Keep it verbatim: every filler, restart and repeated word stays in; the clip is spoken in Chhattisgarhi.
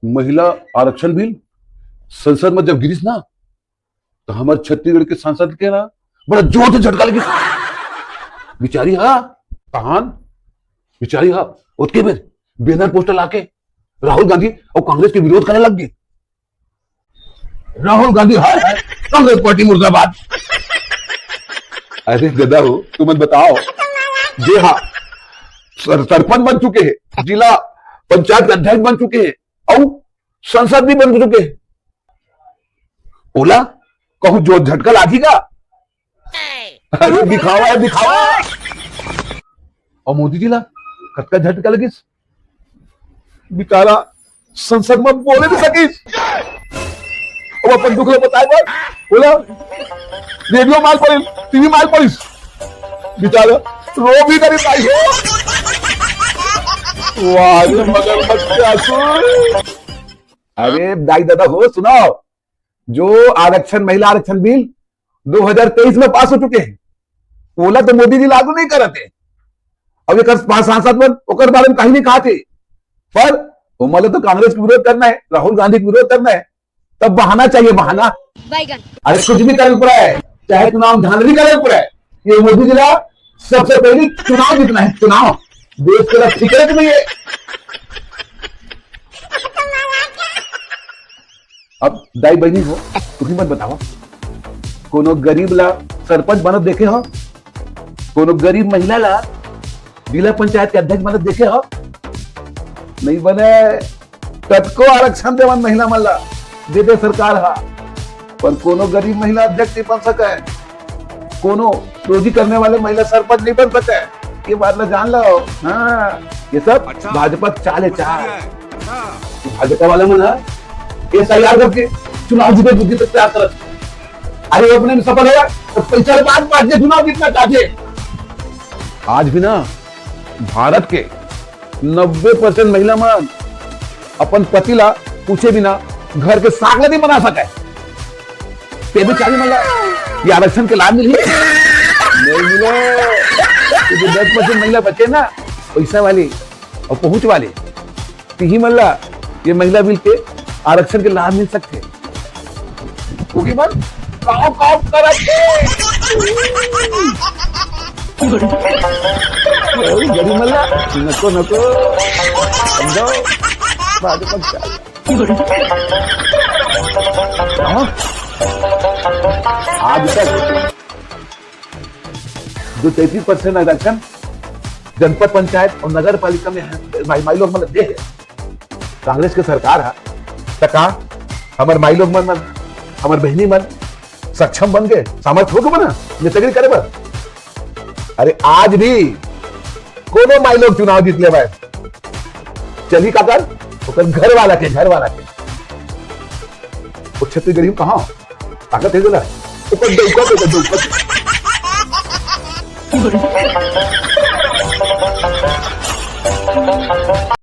महिला आरक्षण बिल संसद में जब गिरिस ना, तो हमर छत्तीसगढ़ के सांसद के ना बड़ा जोर से झटका लगिस। बिचारी हा, तहान, बिचारी हा, ओतके बेर बैनर पोस्टर लाके राहुल गांधी और कांग्रेस के विरोध करे लग गे। राहुल गांधी हाय हाय, कांग्रेस पार्टी मुर्दाबाद। अरे गधा हो, तुम बताओ, जे हा सर-, सरपंच बन चुके हैं, जिला पंचायत के अध्यक्ष बन चुके हैं, और संसद भी बन चुके हैं, ओला कहूं जोर झटका लागी का? अरे दिखावा है, दिखावा। और मोदी जी ला कतका झटका लगिस, बिचारा संसद में बोले नहीं सकिस। अब अपन दुख ला बताए बर बोला, रेडियो माल पड़िस, टीवी माल पड़िस, बिचारा रो भी नहीं पाई हो। वाह रे मगरमच्छ के आंसू। अरे दाई दादा हो, सुनाओ, जो आरक्षण, महिला आरक्षण बिल दो हज़ार तेईस में पास हो चुके हैं, ओला तो मोदी जी लागू नहीं करते। अब एक पांच सांसद मन ओकर बारे में कहीं नहीं कहा थे, पर ओमन ला तो कांग्रेस के विरोध करना है, राहुल गांधी के विरोध करना है, तब बहाना चाहिए, बहाना। बैगन। अरे कुछ भी करे पड़ा है, चाहे चुनाव धांधली करे पड़ा है, ये मोदी जी ला सबसे पहले चुनाव जीतना है, चुनाव। देश के लिए फिक्र नहीं है। अब दाई बहिनी हो, तुम ही मत बताओ, कोनो गरीब ला सरपंच बनत देखे हो? कोनो गरीब महिला ला जिला पंचायत के अध्यक्ष बनत देखे हो? नहीं बने। कतको आरक्षण देवन महिला मन ला, दे दे सरकार हा, पर कोनो गरीब महिला अध्यक्ष नहीं बन सके, कोनो रोजी करने वाले महिला सरपंच नहीं बन सके। ये बात ला जान लो। हाँ, ये सब अच्छा। भाजपा के चाल है, चाल। अच्छा। भाजपा वाला मन ह एसआईआर करके चुनाव जीते बुद्धि तक तैयार करत। अरे अपने में सफल है तो पैसा के बाद बात जे चुनाव जीतना चाहते। आज भी ना भारत के नब्बे परसेंट महिला मन अपन पति ला पूछे बिना घर के साग ला नहीं बना सके। ते भी चाली मला ये आरक्षण के लाभ मिली? नहीं मिले। ये जो दस परसेंट महिला बचे ना, पैसा वाली और पहुंच वाली, तिही मन ला ये महिला बिल के आरक्षण के लाभ मिल सकथे। उही मन काव काव करत हे। ओ, गरीब मन ला नको, नको। समझो। बाद में क्या? हाँ? आज तक जो तैंतीस परसेंट आरक्षण जनपद पंचायत और नगर पालिका में है, माई, माई लोग मन दे है, कांग्रेस के सरकार है, त का हमर माई लोग मन, मन, हमर बहिनी मन सक्षम बन गए, सामर्थ हो गए बना नेतागिरी करे बर? अरे आज भी कोनो माई लोग चुनाव जीत ले भाई, चली काकर ओकर घर वाला के, घर वाला के। वो छत्तीसगढ़ी में कहाँ ताकत है बोला? ओकर डौका पे, ओकर डौका पे।